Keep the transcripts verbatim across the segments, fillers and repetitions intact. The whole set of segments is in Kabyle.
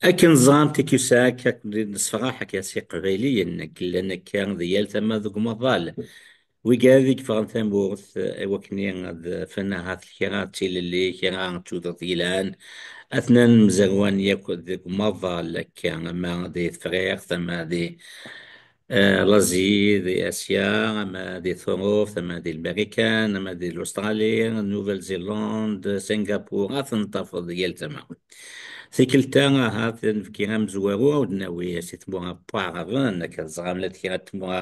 Akken ẓrant i k-yusa akka, akked nesfraḥ akka s iqbayliyen, akken llan akka di yal tama deg umaḍal. Wigad i yeffɣen tamurt, eh, i wakken ad fan ahat kra d tilelli, kra d tudert yelhan, atnan mzerwan yakk deg umaḍal akka, ama di Tefriqt, ama di eh, Lazi, di Asya, ama di Turuft, ama di Lmarikan, ama di Lustṛali, Nouvelle-Zélande, Singapour, ad ten-tafeḍ di yal tama. Tikkelt-a, ahat, nefki amezwaru, ad d-nawi si tmura n Waɛraben, akka teẓram, llant kra n tmura,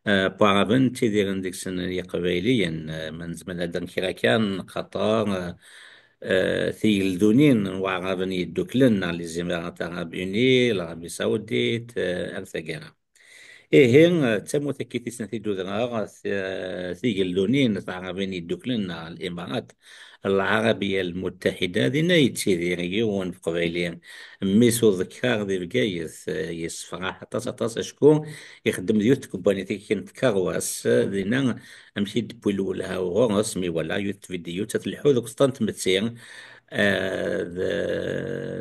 eh, n Waɛraben, ttidiren deg-sen Yiqbayliyen, eh, ma nezmer ad d-nerr kra kan, xaṭer, eh, eh, tigeldunin n Waɛraben Yedduklen, neɣ les Émirats Arabes Unis, l'Arabie Saoudite, eh, ar taggara. Ihi, d tamurt akkit i snat i d-udreɣ, t-, tigeldunin, Taɛrabin Yedduklen, neɣ Limarat Lɛarabiya Lmuttahida, dinna yettidir yiwen n Uqbayli, mmi-s uḍekkar di Bgayet, yessefraḥ aṭas, aṭas, acku ixeddem di yiwet n tkebbwanit akken tkerwas, dinna amek i d-tewwi lwelha ɣur-s, mi wala yiwet n tvidyut ad tleḥḥu deg uẓeṭṭa n tmetti, eh, d,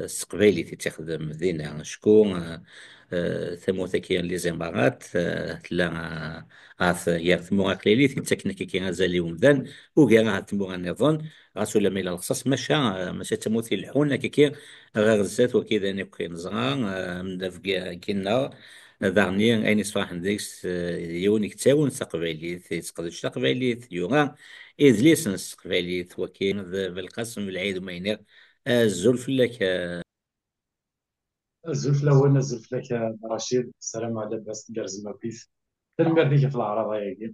s teqbaylit i tt-ixdem dinna. Acku, eh, eh, tamurt-agi n les Imarat, eh, tella, eh, ɣef gar tmura qlilit yettakken akkaki azal i umdan, ugar ɣef tmura nniḍen, ɣas ulamma yella lexṣaṣ, maca, eh, maca d tamurt ileḥḥun akkaki ɣer zdat, wagi d ayen akk i neẓra, eh, amednab-agi-nneɣ, daɣen ayen yessefraḥen deg-s, eh, d yiwen yettawin s taqbaylit, yettqeddic taqbaylit, yura idlisen s teqbaylit, wagi d Belqasem Belɛid Umayniɣ. Azul fell-ak, eh, Azul fell-awen, azul fell-ak, a Dda Racid. Ssarameɣ labas, tgerrzem akkit. Tanemmirt-ik ɣef leɛraḍa-agi.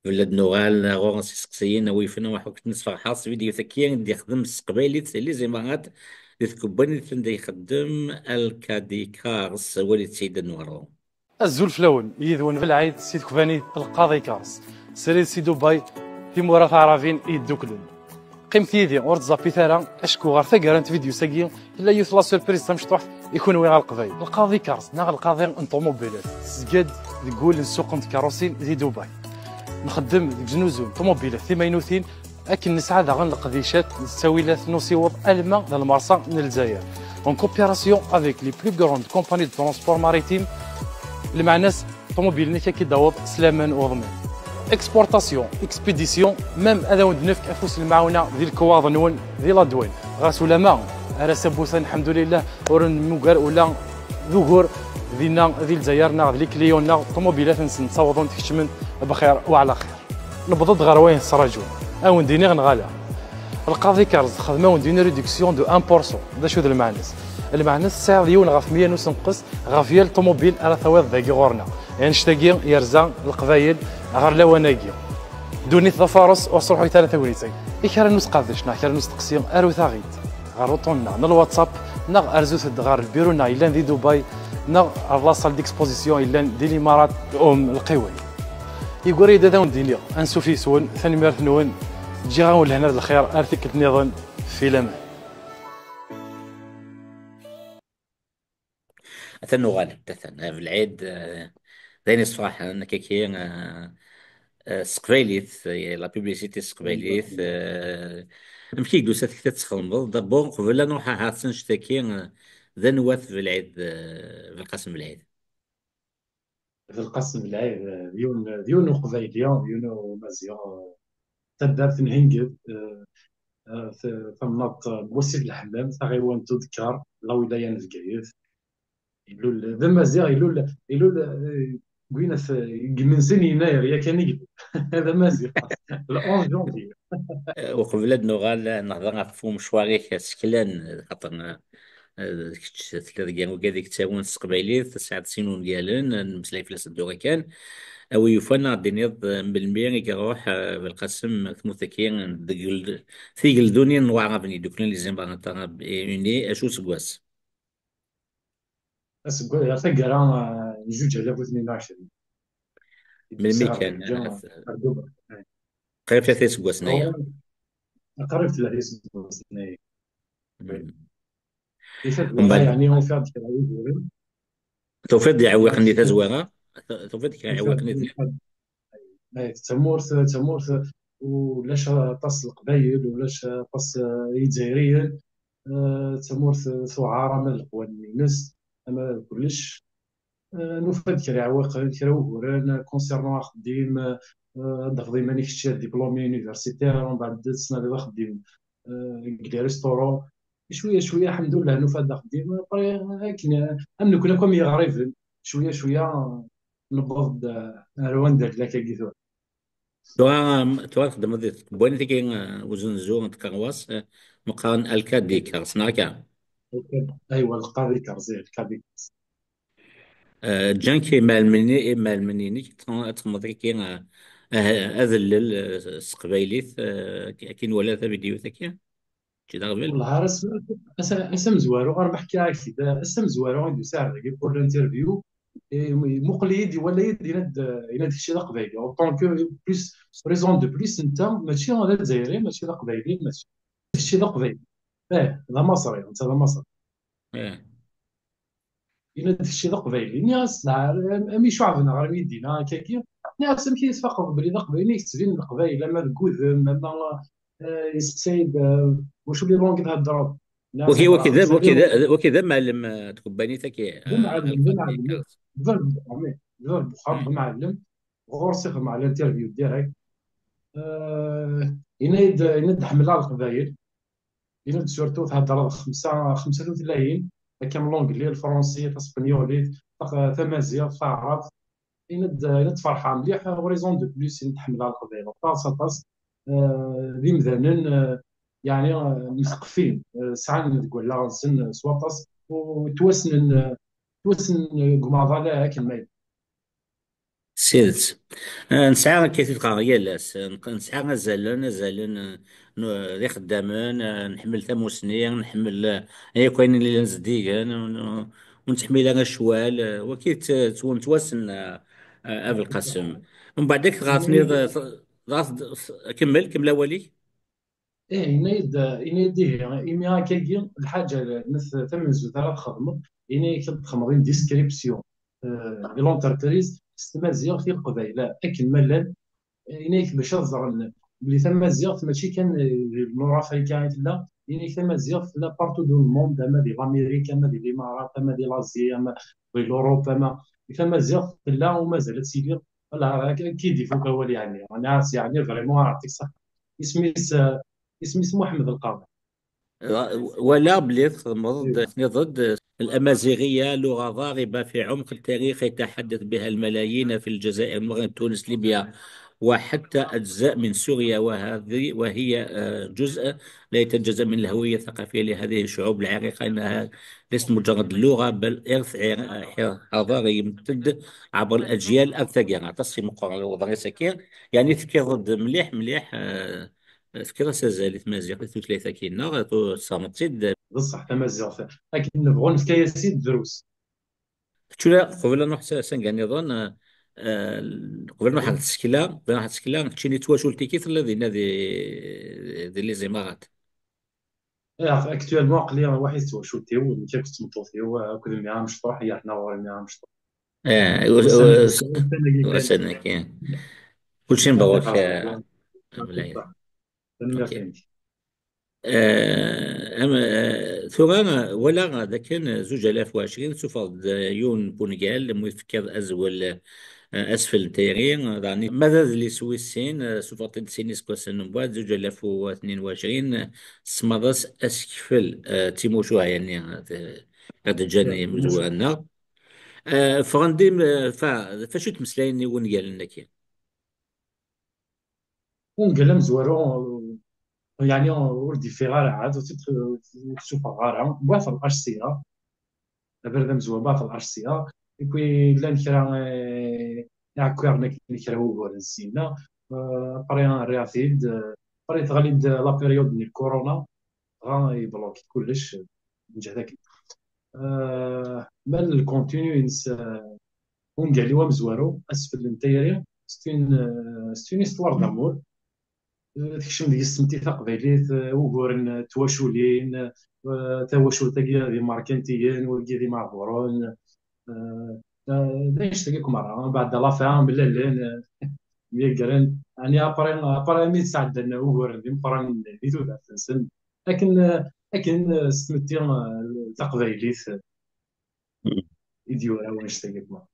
Bella d-nuɣal ɣur-s iseqsiyen, a wi yufan, a wi ḥukten, sferḥeɣ s vidyut-agi i d-yexdem s teqbaylit, les Imarat, di tkebbanit anda ixeddem Alkadi Cars, walit-tt-id ad nuɣal ɣur-m. Azul fell-awen, yid-wen Belɛid si tkbanit Lqaḍi Cars, srid si Dubai, timura taɛrabin yedduklen. Qqimet yid-i, ur tẓappit ara, acku ɣer taggara n tvidyut-agi tella yiwet la surprise tamecṭuḥt i kunwi a Leqbayel. Lqaḍi Cars, neɣ lqaḍi n ṭumubilat, tezga-d deg wul n ssuq n tkeṛṛusin di Dubai. Nxeddem deg uznuzu n ṭumubilat timaynutin, akken nesɛa daɣen leqdicat d ttawilat n usiweḍ alma d lmersa n Lezzayer. En coopération avec les plus grandes compagnies de transport maritime, lmeɛna-s ṭumubil-nnek ad k-id-taweḍ s laman uḍman. Exportation, expédition, même ad awen-d-nefk afus n lemɛawna di lekwaɣeḍ-nwen di ladwan. Ɣas ulamma ar ass-a n wussan, lḥemdulillah, ur nemmuger ula d ugur dinna di Lezzayer neɣ d likliyon-nneɣ, ṭumubilat-nsen ttawḍent keččment bxir u ɛla xir. Newweḍ-d ɣer wayen tettraǧum. Ad wen-d-iniɣ neɣ ala. Lqaḍi Cars texdem-awen-d une réduction de un pour cent. D acu d lmeɛna-s? Lmeɛna-s tesɛiḍ yiwen ɣef meyya n usenqes ɣef yal ṭumubil ara tawiḍ dagi ɣur-neɣ. Annect-agi yerza Leqbayel ɣer lawan-agi. Ddunit d afares, ur sruḥuyet ara tagnit-agi. I kra n usqerdec neɣ kra n usteqsi, arut-aɣ-id ɣer uṭṭun-nneɣ n lWhatsApp, neɣ rzut-d ɣer lbiru-nneɣ yellan di Dubai, neɣ ɣer la salle d'exposition yellan di Limarat Um Lqiway. Yeggura-yi-d ad awen-d-iniɣ ansuf yis-wen, tanemmirt-nwen, ǧǧiɣ-awen lehna d lxir, ar tikkelt nniḍen, fi laman. Atan uɣalen, atan, eh, Belɛid, eh, d ayen yessefraḥen, akkaki, eh, eh, s teqbaylit, eh, la publicité s teqbaylit, eh, amek i d-tusa tekti ad txedmeḍ? D'abord, qbel ad nruḥ ahat s annect-agi, eh, d anwa-t Belɛid, eh, Belqasem Belɛid? Belqasem Belɛid, eh, d yiwen, d yiwen uqbayli, d yiwen umaziɣ, eh, taddart n Hinged, eh, eh, t-, tamnaḍt n Wasif Lḥemmam, taɣiwant Udekkar, lawilaya n Bgayet. Ilul, d amaziɣ, ilul, ilul, eh, deg win at, deg imensi n yennayer, yakan i ilul. D amaziɣ. Le onze janvier. Eh, uqbel ad nuɣal, eh, nehḍer ɣef umecwar-ik aseklan, xaṭer, eh, eh, kečč tella deg wigad i yettawin s teqbaylit, tesɛiḍ sin wungalen, eh, nmeslay fell-as ddura kan. A wi yufan, ad d-tiniḍ, eh, melmi i iruḥ, eh, Belqasem tmurt-agi deg l-, tigeldunin n Waɛraben Yedduklen, les Émirats Arabes Unis, acu useggas? Aseggas, ɣer taggara, eh, n zuǧ alaf u tnin u ɛecrin. Melmi kan? Ǧǧa ar Dubai. Qrib tlata iseggasen aya. Qrib tlata iseggasen aya. Mm. Di tazwara, mbeɛd, yeɛni, ufiɣ-d kra n wuguren. Tufiḍ-d iɛewwiqen di tazwara? Tufiḍ-d kra n iɛewwiqen di tazwara? Ay, d tamurt, d tamurt ulac aṭas n Leqbayel, ulac aṭas, eh, Izzayriyen. eh, d tamurt, eh, tuɛar ama d leqwanen-ines, ama d kullec. Eh, nufa-d kra iɛewwiqen, kra uguren, eh, concernant axeddim, eh, ad d-tafeḍ iman-ik kečč d diplômé universitaire, mbeɛd ad tesnadiḍ axeddim, eh, deg les restaurants. Cwiya, cwiya, alḥemdullah, nufa-d axeddim. Après, akken, eh, am nekkni akk am yiɣriben, cwiya, cwiya, newweḍ-d, eh, ar wanda nella akkagi tura. Tura, tura txeddmeḍ di tkebbanit-agi, eh, uzenzu n tkerwas, eh, meqqaren Alkadikers, neɣ akka? Aywa, Alkadikers, eh, Alkadikers. Eh, ǧǧan-k imalmen-, imalmen-inek, ad txedmeḍ-agi, eh, eh, adellel, eh, s teqbaylit, eh, akken wala tavidyut-agi? Mačči d aɣbel? Wellah, ar ass, ass, ass amezwaru, ɣer ma ḥkiɣ-ak-t-id, ass amezwaru i d-usiɣ dagi pour l'interview, eh, imuqel-iyi-d, iwala-yi-d, yenna-d, yenna-d kečč d aqbayli. En tant que plus, raison de plus, netta mačči d azzayri, mačči d aqbayli, mačči, kečč d aqbayli. Eh, d amaṣri, netta d amaṣri. Eh. Yenna-d kečč d aqbayli. Nniɣ-as, "Lɛar, am, am icuɛben ɣer mi d-yenna akkagi." Nniɣ-as, "Amek i tfaqeḍ belli d aqbayli, yettbin d aqbayli, ama deg udem, ama, eh, yesteqsay-d, eh, wacu les langues i theddreḍ?" Nniɣ-as, "Waki, waki d, waki d, waki d amɛellem, eh, tkebbanit-agi, d amɛellem, d amɛellem, d bab n uxxam, d bab n uxxam, d amɛellem." Ɣur-s i xedmeɣ l'interview direct. Eh, yenna-yi-d, yenna-d ḥemmleɣ Leqbayel. Yenna-d surtout theddreḍ xemsa, xemsa tutlayin, akka am l'anglais, lefransi, taspenyulit, taq-, tamaziɣt, taɛrabt. Yenna-d, yenna-d ferḥeɣ mliḥ, raison de plus, yenna-d ḥemmleɣ Leqbayel aṭas, aṭas. Eh, d imdanen, eh, yeɛni, eh, mseqfin, eh, sɛan deg wallaɣ-nsen, eh, s waṭas, u ttwassnen, eh, ttwassnen, eh, deg umaḍal, eh, akken ma yella. S tidet. Eh, nesɛa akka i t-qqareɣ yal ass. Eh, nesɛa azalen, azalen, eh, n, d ixeddamen, eh, nḥemmel tamusni, nḥemmel, eh, akk ayen yellan zeddigen, ur, ur nettḥemmil ara ccwal, eh, waki tt-, ttw-, ttwassen, eh, eh, Abelqasem. Mbeɛd akka dɣa tenniḍ, eh, t-, dɣa t-, kemmel, kemmel awal-ik. Ih, yenna-yi-d, yenna-yi-d ihi, imi akkagi lḥaǧa n tamenzut ara txedmeḍ, yenna-yak ad txedmeḍ une description, eh, de l'entreprise s tmaziɣt i Leqbayel, akken ma llan, eh, yenna-yak bac ad ẓren belli tamaziɣt mačči kan, eh, di Nord Afrika i tella, yenna-yak tamaziɣt tella partout dans le monde, ama di l'Amérique, ama di l'Imarat, ama di l'Asie, ama di l'Europe, ama tamaziɣt tella u mazal ad tili. Voilà, akka, akka i d-ifuk awal, yeɛni. Yeɛni, yeɛni, vraiment, yeɛṭik ṣṣeḥḥa. Isem-is, eh, isem-is Muḥemmed Lqaḍi. Walaɣ belli txedmeḍ-d, tniḍ-d, الأمازيغية لغة ضاربة في عمق التاريخ يتحدث بها الملايين في الجزائر، المغرب، تونس، ليبيا، وحتى أجزاء من سوريا، وهذه، وهي، آه، جزء لا يتجزأ من الهوية الثقافية لهذه الشعوب العريقة، إنها ليست مجرد لغة، بل إرث عر-، حضاري يمتد عبر الأجيال. Ar tagi, aṭas i meqqer uḍris-agi. Yeɛni tefkiḍ-d mliḥ, mliḥ, eh, tefkiḍ-as azal i tmaziɣt, i tutlayt-agi-nneɣ, tesɣemt-tt-id. D ṣṣeḥ, tamaziɣt. Akken nebɣu nefka-yas-id drus. Kečč ula, qbel ad nruḥ s, s anga nniḍen, eh, eh, qbel ad nruḥ ɣer tsekla, qbel ad nruḥ ɣer tsekla, keččini d twacult-ik i telliḍ dinna di, di les Imarat? Eh, actuellement, aql-i waḥid d twacult-iw, nekk akked tmeṭṭut-iw, akked mmi amecṭuḥ, yerna ɣur-i mmi amecṭuḥ. Eh, ussan-agi kan. Ussan-agi kan. Ussan-agi kan. Kulci mebṛuk, eh, a Mlaya. Tanemmirt-inek. Eh, am, eh, tura, eh, walaɣ dakken zuǧ alaf u ɛecrin, tessufɣeḍ-d, eh, yiwen n wungal, mu tefkiḍ azwel, eh, asfel n tayri, daɣen ma d adlis wis sin, eh, sufɣeḍ-t-id sin iseggasen mbeɛd, zuǧ alaf u tnin u ɛecrin, eh, tsemmaḍ-as Asekfel, eh, d timucuha, yani, eh, ad ǧǧan imezwura-nneɣ. Eh, ffɣen-d im-, eh, fa-, f acu i ttmeslayen i wungalen-agi? Ungal amezwaru, eh, yani, ur d-yeffiɣ ara, ɛad ur t-id-, ur t-id-sufɣeɣ ara, wwiɣ-t ɣer H C A, aberdan amezwaru wwiɣ-t ɣer H C A, et puis llan kra, eh, iɛekkiren akken kra wuguren syenna, eh, après rriɣ-t-id, eh, après teɣli-d la période n lkuruna, dɣa yebloki kullec, eh, nǧeh dakken. Eh, ma le contenu-ines, eh, ungal-iw amezwaru, Asfel n tayri, c'est une, euh, c'est une histoire d'amour. Euh, tekcem deg-s tmetti taqbaylit, euh, uguren, euh, twaculin, euh, tawacult-agi d imerkantiyen, wagi d imeɛburen, euh, euh, d annect-agi akk merra. Mbeɛd, à la fin, mlalen, euh, myagren. Ɛni, après, après mi d-sɛeddan uguren d imeqqranen di tudert-nsen, akken, euh, Akken, eh, s tmetti, eh, taqbaylit, eh, i d-yura wanect-agi akk.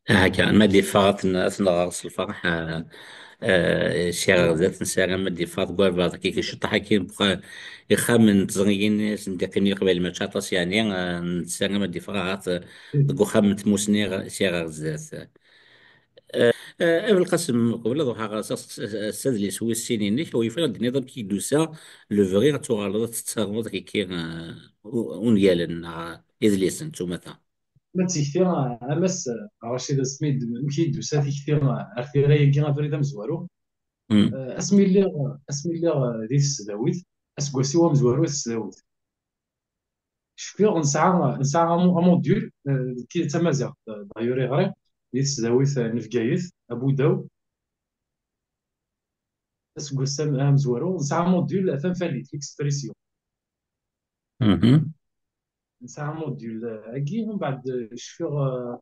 Haka, ma d-iffeɣ ad ten-, ad ten-nɣer s lferḥ, eh, eh, sya ɣer zdat, nessaram ad d-iffeɣ deg walbeɛḍ kiki ciṭṭaḥ akkin, ixxamen n tẓrigin i sen-d-iqqim i Leqbayel mačči aṭas, yeɛni, eh, nessaram ad d-iffeɣ ahat, eh, deg uxxam n tmusni sya ɣer zdat. Eh, eh, Abelqasem, qbel ad ruḥeɣ s, s, s adlis wis sin-inek, ur yufan ad d-tiniḍ amek i k-d-tusa lebɣi ad tuɣaleḍ ad tettaruḍ kiki, eh, u-, ungalen neɣ idlisen s umata? Ma d tikti, a Mass Racid, asmi d-, amek i d-tusa tikti ar tira-agi abrid amezwaru? Hmm. Eh, asmi lliɣ, asmi lliɣ, eh, di tesdawit, aseggas-iw amezwaru di tesdawit. Cfiɣ nesɛa, nesɛa amu-, amodul, eh, d tamaziɣt, eh, d'ailleurs i ɣriɣ, di tesdawit, eh, n Bgayet, Abudaw. Aseggas am-, amezwaru, nesɛa amodul tanfalit, l'expression. Mhm. Nesɛa amodul, eh, agi, mbeɛd, eh, cfiɣ, eh,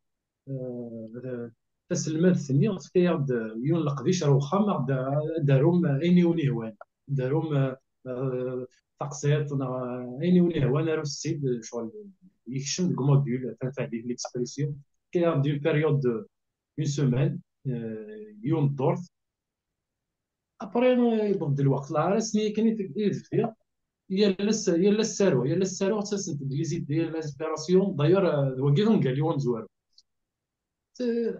eh, taselmadt-nni tefka-yaɣ-d, eh, yiwen leqdic ar wexxam, ad d-, ad d-arum ayen i wen-ihwan. Ad d-arum, eh, eh, taqsiṭ neɣ, eh, ayen i wen-ihwan, arut-tt-id, eh, ccɣel yekcem deg umodul, atan tɛeddi l'expression. Tefka-yaɣ-d une période de une semaine, eh, yiwen ddurt. Après, eh, yewweḍ-d lweqt, la ara s-nni akken i t-, i d-bdiɣ. Yal ass, yal ass ttaruɣ, yal ass ttaruɣ, ttasent-d les idées, l'inspiration. D'ailleurs, eh, d wagi d ungal-iw amezwaru. T-,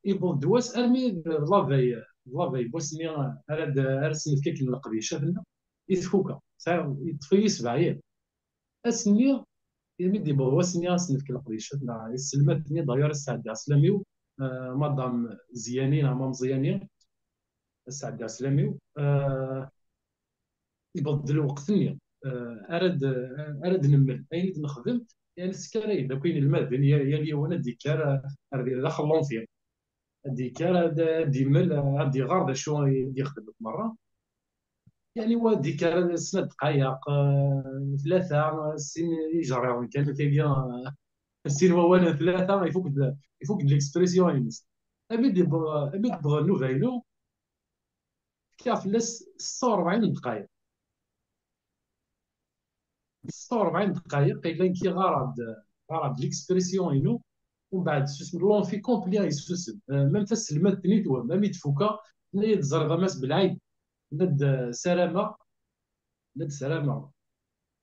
yewweḍ-d wass armi d la veille, la veille n wass-nni ara d-, ara s-nefk akken leqdicat-nneɣ, i tfuka. Sɛiɣ, yeṭṭef-iyi sebɛa yal. Ass-nni, imi d-yewweḍ wass-nni, ad s-nefk leqdicat, neɣ i tselmadt-nni, d'ailleurs, ad s-sɛeddiɣ sslam-iw, eh, Madame Ziyani, neɣ Mam Ziyani, ad s-sɛeddiɣ sslam-iw. Eh, yewweḍ-d lweqt-nni, eh, ara d-, ara d-nemmel ayen i d-nexdem, yani, teskaray-d akk inelmaden, yal, yal yiwen ad d-yekker, eh, ar di-, daxel l'enfer. Ad d-yekker, ad, ad d-yemmel, ad d-iɣer d acu i d-yexdem akk merra. Yani, wa ad d-yekker snat dqayeq, eh, tlata, sin ijriɣen kan, tagi, eh, sin wawalen, tlata, ifuk-d, ifuk-d l'expression-ines. Ami d-yewweḍ, ami d-yewweḍ nnuba-inu, fkiɣ fell-as setta u rebɛin dqayeq. Setta u rebɛin dqayeq, yella nekk ɣaraɣ-d, ɣaraɣ-d l'expression-inu, umbeɛd susem, l'enfer complet yessusem. Euh, même taselmadt-nni, même i d-fuka, tenna-yi-d, ẓriɣ a Mass Belɛid, tenna-d, euh, sarameɣ, tenna-d sarameɣ,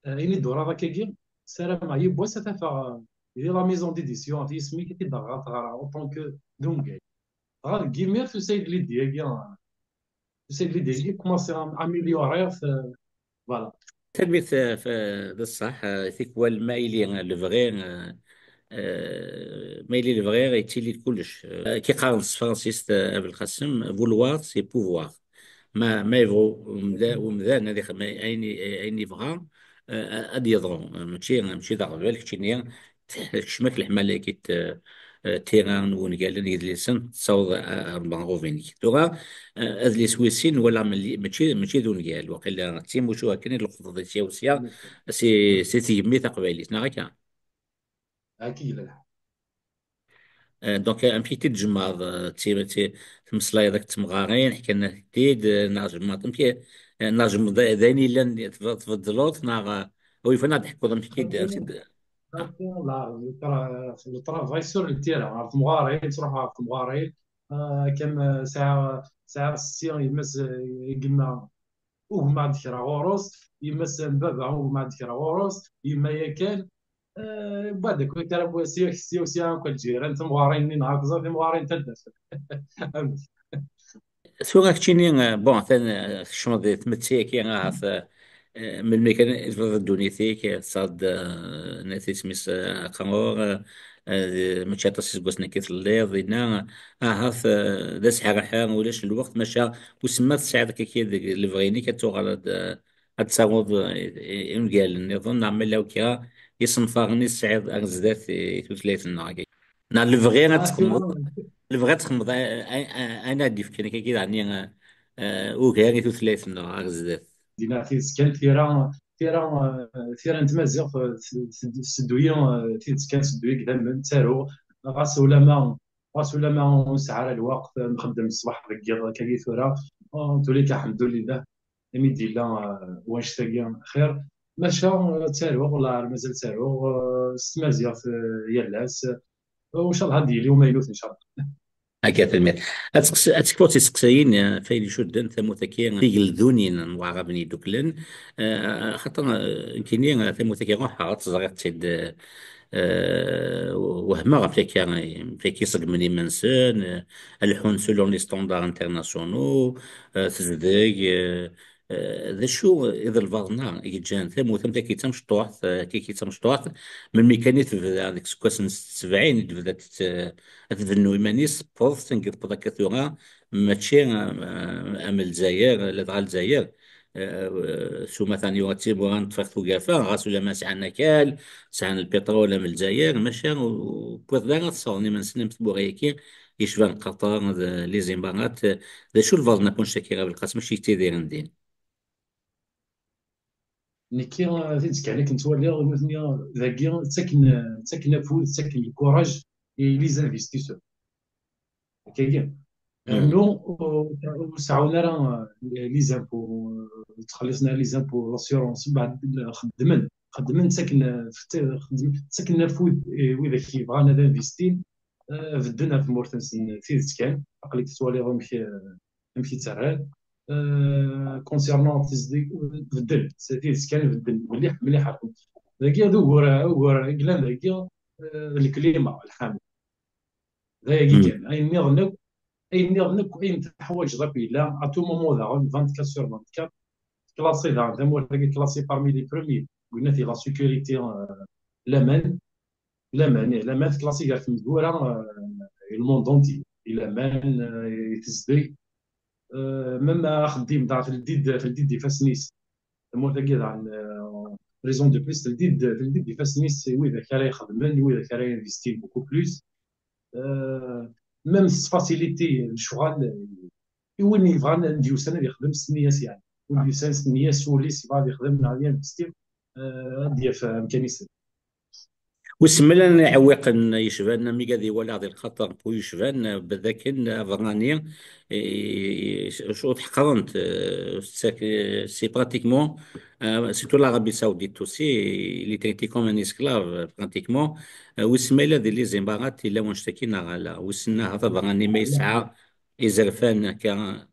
euh, ayen i d-turaḍ akkagi, sarameɣ yiwwas ad t-afeɣ, euh, di la maison d'édition, ɣef yisem-ik, ad t-id-aɣeɣ, ad t-ɣreɣ en tant que d ungal. Dɣa deg yimir tusa-yi-d l'idée-agi, tusa-yi-d l'idée-agi, commencer à améliorer, euh, voilà. Tanemmirt, eh, f-, d ṣṣeḥ, eh, tikwal ma yili lebɣi, eh, eh, ma yili lebɣi, yettili-d kullec. Eh, ki qqaren s tefransist, eh, Abelqasem, vouloir, c'est pouvoir. Ma, ma yebɣu umda-, umdan ad ixdem ayen, ayen yebɣa, eh, ad yeḍru. Mačči, mačči d aɣbel, keččini, tekcem-ak leḥmala-agi, eh, eh, tira n wungalen, n yidlisen, tessaweḍ, eh, ar lmeɣrub-inek. Tura, eh, adlis wis sin, wala melli, mačči, mačči d ungal, waqila d timucuha kan i d-leqḍeḍ sya u sya, si, si tgemmi taqbaylit, neɣ akka? Akka yella lḥal. Eh, donc, amek i t-id-tjemɛeḍ, eh, ti-, ti-, tmeslayeḍ akked temɣarin, ḥkan-ak-id, eh, neɣ tjemɛeḍ, amek, eh, neɣ tjemɛeḍ d, d ayen yellan tb-, tbeddleḍ, neɣ, eh, ur yufan ad d-teḥkuḍ amek i t-id-, amek i t-id- Ati, la, le tra-, le travail sur le terrain, ɣer temɣarin, ttruḥuɣ ɣer temɣarin, eh, kan, eh, sɛiɣ, sɛiɣ setti, yemma-s, eh, i yemma ugmeɣ-d kra ɣur-s, yemma-s n baba ugmeɣ-d kra ɣur-s, yemma yakan, eh, wwiɣ-d akk kra n sya, sya u sya, akk lǧiran, timɣarin-nni neɣ akk ẓer timɣarin n taddart. Tura keččini, eh, bon, atan, eh, tkecmeḍ di tmetti-agi, ahat, eh, eh, melmi kan i tebdiḍ ddunit-ik, eh, tesɛiḍ, eh, nniɣ-t isem-is, eh, aqrur, eh, eh, mačči aṭas iseggasen akka i telliḍ dinna, ahat, eh, d asḥerḥer, ulac lweqt, maca wissen ma tesɛiḍ akka deg lebɣi-inek ad tuɣaleḍ, eh, ad taruḍ, eh, i, i ungalen nniḍen, neɣ ma yella kra isenfaren i tesɛiḍ ar zdat i, i tutlayt-nneɣ-agi? Neɣ lebɣi ad txedmeḍ, lebɣi ad txedmeḍ, a, a, a, ayen ad d-yefken akka, yeɛni, eh, ugar i tutlayt-nneɣ ar zdat? Dinna tidet kan, tira, tira, eh, tira n tmaziɣt, eh, t-, t-, tseddu-yi, eh, tidet kan, tseddu-yi deg idammen, ttaruɣ, ɣas ulama, ɣas ulama ur nesɛi ara lweqt, eh, nxeddem ṣṣbeḥ deg yiḍ, akka i tura, en tous les cas, ḥemdulillah, imi d-yella, eh, wanect-agi xir. Maca, eh, ttaruɣ, la mazal ttaruɣ, eh, s tmaziɣt, eh, yal ass. Eh, u ncallah ad d-yili umaynut, ncallah. Akka, tanemmirt. Ad teqs-, ad tekfuḍ tiseqsayin, eh, f ayen icudden tamurt-agi, tigeldunin n Waɛraben Yeddukklen. Eh, xaṭer, eh, nekkini, eh, tamurt-agi ruḥeɣ, ad teẓriḍ-tt-id, eh, eh, wehmeɣ ɣef akka, ɣef akka iṣeggmen iman-nsen, eh, leḥḥun selon les standards internationaux, eh, tezdeg, eh, eh, d acu i d lbaḍna i yeǧǧan tamurt am tagi d tamecṭuḥt, eh, tagi d tamecṭuḥt, melmi kan i tebda deg iseggasen n sebɛin i d-tebda tet-, ad tbennu iman-is, tewweḍ sanga tewweḍ akka tura, mačči, eh, am Lezzayer, ladɣa Lezzayer, eh, s umata yuɣ timura n ṭṭfiq tugafa, ɣas ulamma sɛan akal, sɛan lpiṭrul am Lezzayer, maca u-, u-, wwiḍ ara ad ṣṣren iman-nsen am tmura-agi, yecban Qatar, d les Imarat, d acu lbaḍna n wanect-agi, a Belqasem, acu yettidiren din? Nekki, eh, tidet kan, akken ttwaliɣ, nutni dagi ttaken, ttaken afud, ttaken lkuraj i les investisseurs. Akkagi. Rnu, ur, ur seɛɛun ara, eh, les impôts, eh, ttxelliṣen ara les impôts, l'assurance, mbeɛd xeddmen, xeddmen, ttaken, eh, fet-, xeddmen, ttaken afud i widak yebɣan ad investin, eh, bedden ar tmurt-nsen, tidet kan. Aql-ik tettwaliḍ amek, eh, amek i ttarran. Eh, concernant tezdeg, beddel, s tidet kan, beddel mliḥ, mliḥ. Dagi d ugur, ugur i yellan dagi, eh, d lklima, lḥamu. D ayagi kan. Ayen nniḍen akk, ayen nniḍen akk, ayen teḥwaǧeḍ akk yella, à tout moment daɣen, vingt-quatre sur vingt-quatre, classé daɣen, tamurt-agi classé parmi les premiers, winna di la sécurité, euh, l'aman, l'aman, eh, l'aman classé gar tmezwura, euh, et le monde entier, i l'aman, euh, i tezdeg, euh, même axeddim, daɣen teldi-d, teldi-d ifassen-is. Tamurt-agi daɣen, euh, raison de plus, teldi-d, teldi-d ifassen-is i widak ara ixedmen, i widak ara investir beaucoup plus. Euh, même s facilité, lecɣal, i win yebɣan ad d-yusan ad yexdem s nniya-s, yeɛni. Win d-yusan s nniya-s, s wul-is, yebɣa ad yexdem neɣ ad investir, euh, ad d-yaf amkan-is. Wissen ma llan iɛewwiqen yecban, am igad i walaɣ di lxaṭer n pu yecban, euh, bed akken aberrani, eh, ur t-ḥeqrent, euh, c'est pratiquement, euh, surtout l'Arabie Saoudite aussi, il est traité comme un esclave, euh, pratiquement. Euh, wissen ma yella di les Imarat yella wanect-agi neɣ ala. Wissen ahat aberrani ma yesɛa izerfan akka,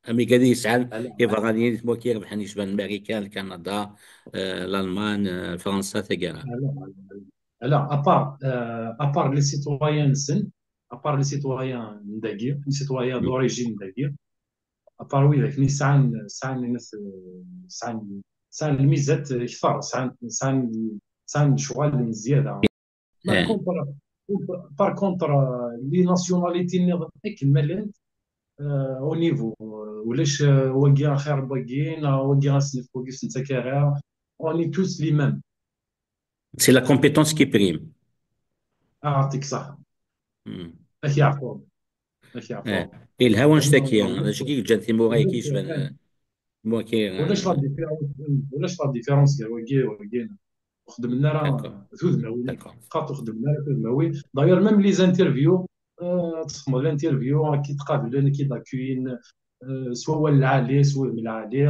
am igad i yesɛan iberraniyen i tmurt irebḥen yecban Marikan, Kanada, euh, Lalman, euh, Fransa, taggara. Ala, ala, ala. Ala, à part, euh, à part les citoyens-nsen, à part les citoyens n dagi, les citoyens d'origine n dagi, à part widak-nni sɛan, sɛan, sɛan, sɛan lmizat kter, sɛan, sɛan, sɛan lecɣal n zzyada. Par contre, par contre, euh, les nationalités nniḍen akken ma llant, euh, au niveau, euh, ulac, euh, wagi axir n wagi, neɣ wagi asnef, wagi ur s-nettak ara, on est tous les mêmes. C'est la compétence qui prime. Ah, yeɛṭik ṣṣeḥḥa. Ak yeɛfu Rebbi. Ak yeɛfu Rebbi. Ilha wanect-agi, d acu i yeǧǧan timura-agi yecban, timura-agi, ulac la différence, ulac la différence gar wagi d wagi. Ur xeddmen ara tudmawin, xaṭ ur xeddmen ara tudmawin. D'ailleurs, même les interviews, euh, ad txedmeḍ l'interview, ad k-id-qablen, ad k-id-accueillen, euh, s wawal lɛali, s wudem lɛali.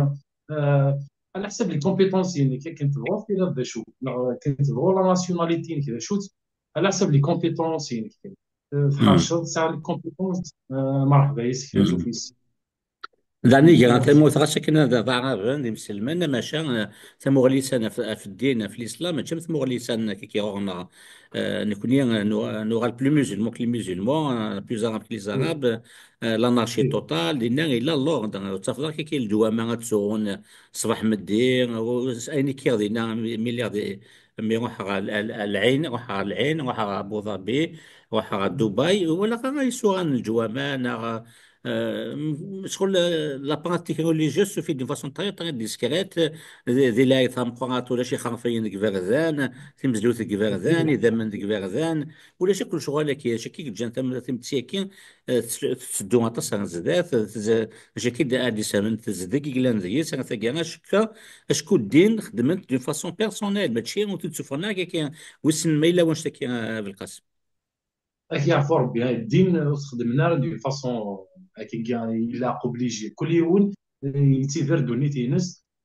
Euh, ɛla ḥsab les compétences-inek, akken tebɣuḍ, tiliḍ d acu, neɣ akken tebɣuḍ la nationalité-inek d acu-tt, ɛla ḥsab les compétences-inek. Euh, tḥerceḍ, tesɛa les compétences, euh, merḥba yes-k, acu-t. D aniger n tamurt, ɣas akken d, d aɛraben, d imselmen, maca, eh, tamuɣli-nsen ɣef, ɣef ddin, ɣef l'islam, mačči am tmuɣli-nsen kiki ɣur-neɣ. Eh, nekni, eh, nu-, nuɣal plus musulmans que les musulmans, eh, plus arabes que les arabes, eh, l'anarchie totale, dinna yella l'ordre, ur ttafeḍ ara kiki ledwama ad ttsuɣun ṣṣbeḥ meddi, u-, ayen i kkiɣ dinna, mi, mi lliɣ di, mi ruḥeɣ ɣer L-, L-, Lɛin, ruḥeɣ ɣer Lɛin, ruḥeɣ ɣer Abu Dhabi, ruḥeɣ ɣer Dubai, walaɣ ara isuɣan n leǧwama, neɣ, euh, m-, ccɣel, euh, la pratique religieuse se fait d'une façon très, très discrète, euh, di, di lɛid tameqqrant, ulac ixerfayen deg iberdan, timezliwt deg iberdan, idammen deg iberdan, ulac akk lecɣal-agi, acu akka i yeǧǧan tam-, timetti-agi, euh, tt-, tetteddu aṭas ar zdat, tez-, acu akka i d-, ad d-isefhmen tezdeg i yellan deg-s, ar tagi, acku, acku ddin xeddmen d'une façon personnelle, mačči ur t-id-ssufɣen ara akka, wissen ma yella wanect-agi, euh, Belqasem. Ak yeɛfu Rebbi, ddin ur t-xeddmen ara d'une façon, euh, akka, ilaq obligé. Kul yiwen, euh, yettidir ddunit-ines,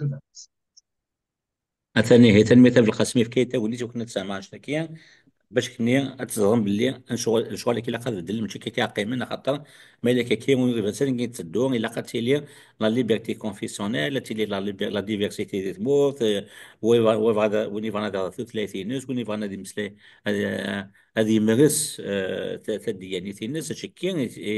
to the next. Atan ihi, tanemmirt a Belqasem, yefka-yi tagnit, ur kna tesɛam anect-agi, bac kni ad teẓrem belli lecɣal, lecɣal-agi ilaq ad beddlen, mačči akka i ɣ-qqimen, axaṭer ma yella akka, ur iban s anga i tetteddu, ilaq ad tili la liberté confessionnelle, ad tili la liber-, la diversité di tmurt, eh, wa yebɣa, wa yebɣa ad, win yebɣan ad iɣer tutlayt-ines, win yebɣan ad imeslay, ad, ad yemres, eh, ta-, taddiyanit-ines, acekki i, i,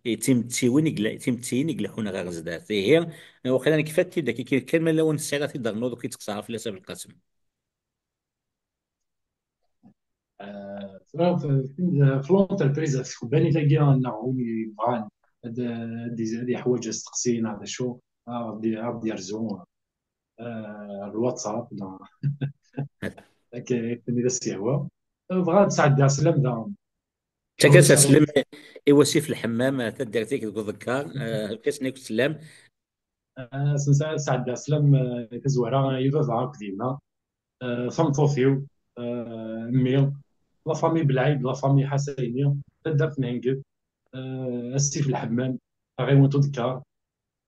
i d timettiwin i yella, d timettiyin i ileḥḥun ɣer zdat. Ihi, waqila nekfa-t-id akka kan, kan ma lawan sɛiɣ ad t-id-rnuɣ, ur k-id-qeṣṣreɣ fell-as a Belqasem. Eh, tura, f-, f-, f l'entreprise, tkebbanit-agi, neɣ win yebɣan ad, ad, ad yeḥwaǧ asteqsi neɣ d acu, ad ɣ-d-, ad ɣ-d-yerzu, eh, ar WhatsApp, neɣ akka, akken i d as-yehwa. Eh, bɣiɣ ad sɛeddiɣ sslam daɣen. Ttak-as sslam i Wasif Lḥemmam, taddart-ik deg uḍekkar, eh, efk-asen akk sslam. Eh, s-, s-, sɛeddiɣ sslam, eh, i tazwara, i baba akked yemma, eh, tameṭṭut-iw, eh, mmi, la famille Belɛid, la famille Ḥasayni, taddart n Henged, eh, Asif Lḥemmam, taɣiwant uḍekkar,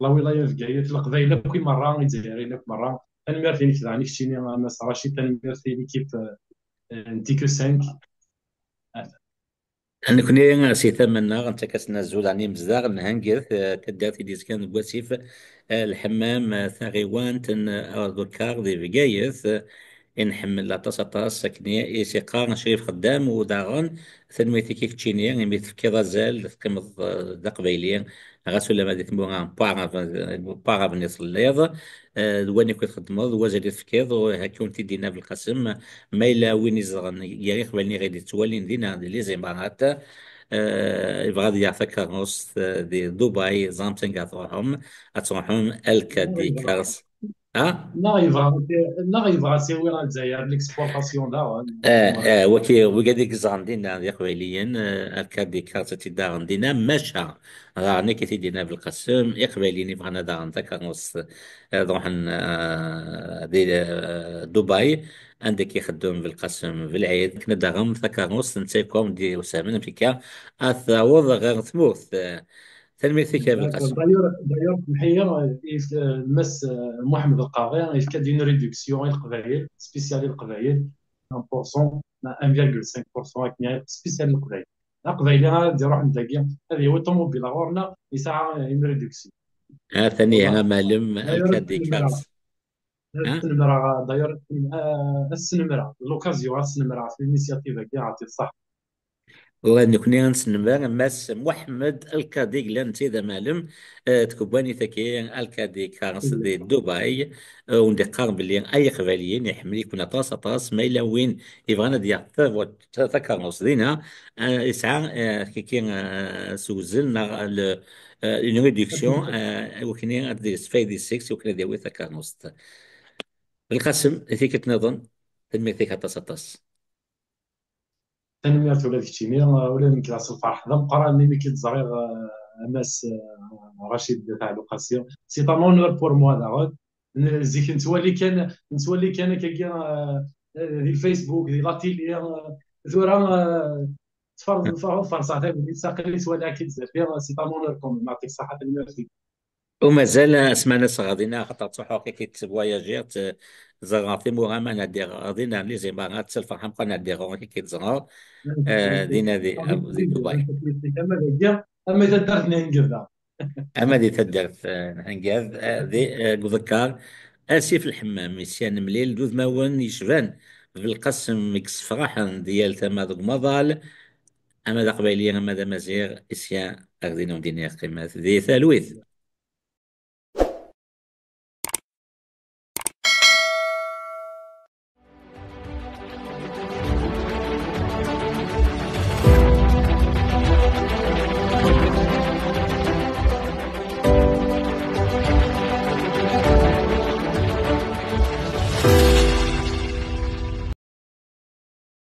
la wilaya n Bgayet, Leqbayel akk i merra, Izzayriyen akk merra. Tanemmirt-inek daɣen i keččini, a Mass Racid, tanemmirt i l'équipe, eh, n T Q cinq. Nekkni si tama-nneɣ, nettak-asen azul n yimezdaɣ n Henged, eh, taddart i d-yezgan deg wasif, eh, Lḥemmam, eh, taɣiwant n, eh, Ardukar di Bgayet, eh, i nḥemmel aṭas, aṭas, akken i s-iqqar Crif Xeddam, u daɣen tanemmirt-ik i keččini, imi tefkiḍ azal, teqqimeḍ, eh, d aqbayli, ɣas ulamma di tmura n Waɛrab, n Waɛraben i telliḍ, eh, d wayen akk i txeddmeḍ, d wazal i tefkiḍ, u akka ur t-id-yenna Belqasem, ma yella win iẓran gar Iqbayliyen i ɣ-d-yettwalin dinna di les Imarat, eh, yebɣa ad yaɣ takeṛṛust, eh, di Dubai, ẓramt anga ad tṛuḥem, ad tṛuḥem Alkadi Cars. Ha? Neɣ yebɣa, neɣ yebɣa ad s-yawi ɣer Lezzayer, l'exportation daɣen. Ah, ah, waki, wigad i yeẓran dinna d Iqbayliyen, ah, Arkadi Kars ad t-id-daɣen dinna, maca ɣer nekk i t-id-yenna Belqasem, Iqbayliyen yebɣan ad aɣen takeṛṛust, ad ruḥen, ah, di, ah, Dubai, anda k-ixeddem Belqasem Belɛid, akken ad d-aɣem takeṛṛust n Telkom d-yussamen, amek akka ad taweḍ ɣer tmurt. Ah, tanemmirt-ik a Belqasem. D'ailleurs, d'ailleurs, semḥ-iyi, eh, Mass, eh, Muḥemmed Lqaḍi yefka-d une réduction i Leqbayel, spécial i Leqbayel, un pour cent, un virgule cinq pour cent akken, spécial i Leqbayel. Aqbayli ara d-iruḥen dagi, ad yawi ṭumubil ɣur-neɣ, yesɛa une réduction. Ha-t-an ihi, voilà, a Malem, d'ailleurs, Alkadi Kars. Ad snemreɣ, d'ailleurs, ad snemreɣ, l'occasion, ad snemreɣ ɣef l'initiative-agi, ɛṭi ṣṣeḥ. Ula d nekkni ad nesnemmer Mass Muḥemmed Alkadi, yellan d tid amalem, eh, tkebbanit-agi Alkadi Kars di Dubai, eh, wen-d-iqqar belli ay Iqbayliyen iḥemmel-iken aṭas, aṭas, ma yella win yebɣan ad yaɣ ta-, ta-, takeṛṛust dinna, eh, yesɛa, eh, kiki, eh, s uwzel neɣ le, eh, une réduction, eh, i wakken ad yesfaydi seg-s, i wakken ad yawi takeṛṛust. Belqasem, i tikkelt nniḍen, tanemmirt-ik aṭas, aṭas. Tanemmirt ula d keččini, ula d nekk d ass lferḥ d ameqqran imi k-id-ẓriɣ, eh, a Mass, eh, Racid Taɛluqasi. C'est un honneur pour moi daɣen. N-, zik nettwali kan, nettwali kan akkagi, eh, eh, di Facebook, di la télé, eh, tura, eh, tfer-, tfer-, ferṣeɣ tagnit, aql-i ttwaliɣ-k-id zdat-i, c'est un honneur quand même. Ɛṭik ṣṣeḥḥa, tanemmirt-ik. Umazal, eh, asma n ass ɣer dinna, axaṭer ttruḥuɣ kiki ttvoyajiɣ, tt-, ẓerreɣ timura, ma nɛeddi ɣer dinna, les Imarat, s lferḥ ameqqran nɛeddi ɣur-k, kiki ttẓerreɣ, eh, dinna di, di Dubai. Ama dagi, ama taddart n Hengada. Ama di taddart, eh, n Hengad, eh, di, eh, deg uḍekkar, asif lḥemmam, i sya nemlil d udmawen yecban Belqasem i yessefraḥen di yal tama deg umaḍal, ama d aqbayli, ama d amaziɣ, i sya ad ɣ-din ur d-iniɣ qqimet di talwit.